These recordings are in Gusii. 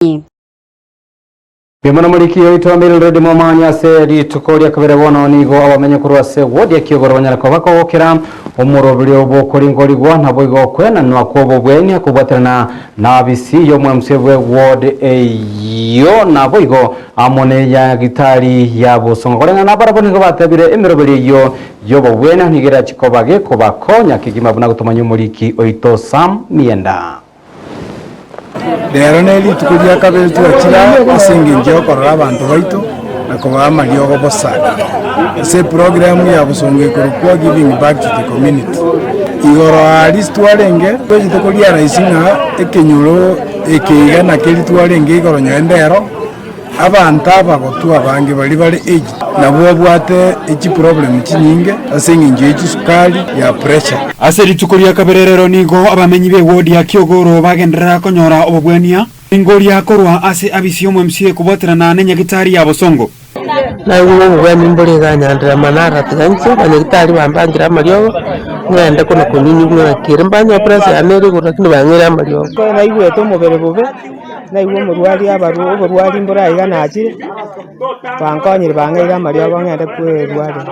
Mbuya mono moriki oito Mildred Momanyi ase rituko ria kabere bono nigo abamenye korwa ase ward ya Kiogoro banyare koba kogokera omoroberio bw'okoringorigwa naboigo okwenanwa kw'obobwenia kobwaterana na abisi y'omwemc bwe ward eyio naboigo amo nenyagitari ya Bosongo koreng'ana nabarabwo nigo batebire emeroberio eyio y'obobwenia nigo erachi koba gekobakonya kegima buna gotomanya omoriki oito Sam Mienda. Rero nerituko ria kabere twachire aa ase engencho y'okorora abanto baito na kobaa amariogo bosa ase eprogram ya bosongo ekorokwa Giving Back to the Community. Igoro aaria twarenge tochete koria rahisi ng'a ekenyoro eke iga nakeri twarenge igoro nonye ndero. Abanto abagotu abange baria bare aged nabwo babwate chiproblem chinyinge ase eng'encho ye chisukari ya pressure. Ase rituko ria kabere rero nigo abamenyi b'ewodi ya Kiogoro bagenderera konyora obobwania ingoria korwa ase abisi y'omwMCA kobwaterana nenyagitari ya Bosongo. Naigure obobwani mbore iga nyandire amang'ana aratiga inche, abanyagitari bambangire amariogo, ng'ende kona konyunyurwa naki ere mbanyore pressure yane ere igoro lakini bang'eire amariogo. Ekero naigwete omobere bobe, naigwa omorwari abarwa oborwari mbore aiga nachire, bankonyire bang'eire amariogo ng'ende kwerwaria.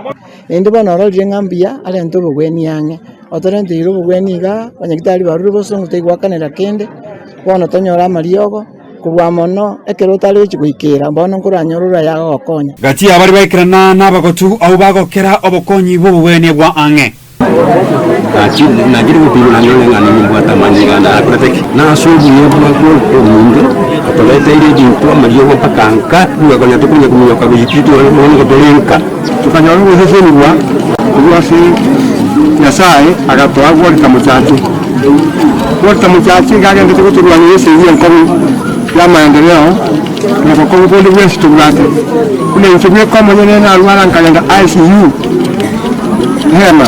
Naende bono ororire ng'a mbuya arente obogwenia ang'e, otorenteire obogwenia igaa, abanyagitari barure bosongo toigwakanera kende, bono tonyore amariogo. Kobua mono, ekero otarechi goikera, bono nkoranyore oraye agogokonya. Gati y'abaria baikerana nabagotu abwo bagokera obokonyi bw'obogwenia bwa ang'e. Nachire gopimwa nanyore ng'a nimbwate amanyinga ande akorete ki? Na ase obuya bwake obonge atoreteire ebinto amariogo mpaka nka, nigo konya tokonya kominyoka goikia bono nigo tore nka. Tokanyora ogosesenigwa korwa ase Nyasae, agatoa gworita mochache. Gworita mochache iga agendete gotorwania esegi enkong'u y'amaendeleo na bokong'u bonde bwensi tobwate. Buna inche bweka omonyene narwara nkagenda ICU Hema,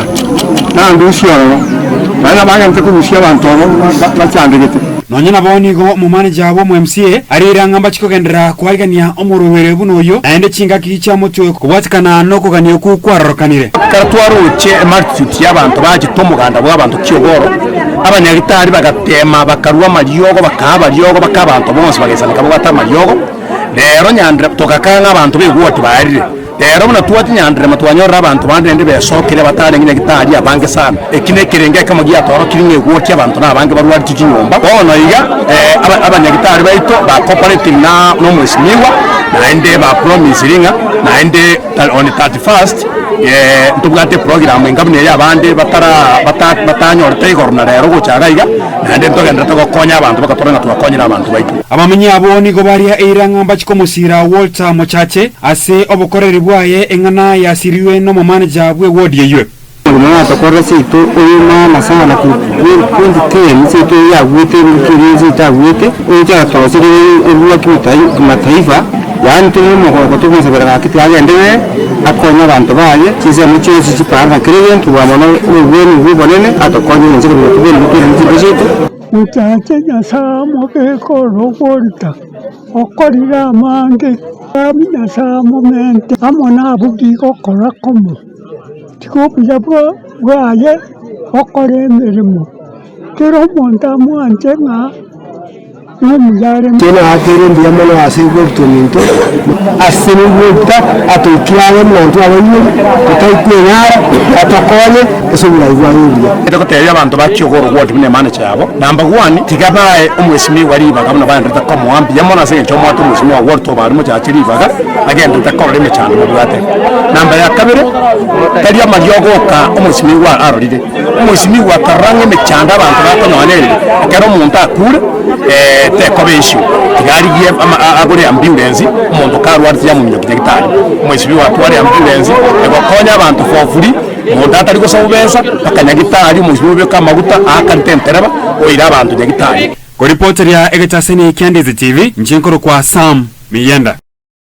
nandusia ororo, naende nabo agendete korusia abanto ororo bachandegete. Nonya nabo nigo omomanager bw'omo-MCA areire ang'a mbachie kogenderera koaigania omorwere buna oyio, naende chingaki chiamotwe kobwatikana nokogania okwo kwarorokanire. Ekero twaroche emultitude y'abanto bachete omoganda bw'abanto ki'oboro, abanyagitari bagateema bakarua amariogo, bakaa abariogo, baka abanto bonsi bagaisaneka babwate amariogo. Rero nyandire togakana ng'a abanto b'egwoti baerire. Rero buna twachia nyanderema twanyorire abanto bande naende besokire batarenge nyagitari abange sana. Eki nekerengo ekemo giatorokirie ng'a egwoki abanto nabange barwareti chinyomba. Bono iga abanyagitari baito ba cooperating na nomwesimigwa naende ba promisiri ng'a naende on 31st ntobwate eprogram enga buna eye abande batara batanyorete igoro na rero gocha iga iga naende ntogenderete gokonya abanto mpaka torore ng'a twakonyire abanto baito. Abamenyi abwo nigo baria eira ng'a mbachie komosiira Walter Mochache ase obokoreri bwaye eng'ana yasiriwe nomomanager bw'ewodi eyio. Buna natokorera seito oyo maana sana 2010 seito oyo yagwete engaki eria seito agwete oyo agatoroseria erua kimataifa yaani tore nomogoko togosabera gaki tigagenderere akonye abanto baye chinsemo chionsi chipara kera egento bwa mono obobweni obwo obonene atokonye inche korwa tobweni totware chinka chiaito. Mochache Nyasae amobeke orogoita, okorire amange, Nyasae amomente amo nabwo bigokora komo, tiga obuya bwaye bokore emeremo, kera omonto amwanche ng'a nomuya are. Inche naakeire mbuya mono ase egwebutwa ominto, ase egwebutwa atoikire ang'e buna intwe abaibori, totari kwenyara, atokonye ase oborai bwaye obuya. Togotebia abanto ba Kiogoro ward buna emanager yabo, number one, tiga bae omwesimigwa ribaga buna baenderete komoa mbuya mono ase eng'encho omwate omwesimigwa ward tobare mochache ribaga agenderete korora emechando babwate. Namba ya kabere, tari amariogo oka omwesimigwa arorire, omwesimigwa akarora ng'a emechando abanto bakonyora erere, ekero omonto akure tekoba issue, tiga arigie ama agore ambulance, omonto karwarete yamominyokia nyagetari. Omwesimigwa atware ambulance egokonya abanto for free. Omonto atari gosaba besa, mpaka nyagitari, omochie obeke amaguta, aakarete entereba, oire abanto nyagitari. Koripoteria egetaseni kia Ndizi TV, inche nkorokwa Sam Miyenda.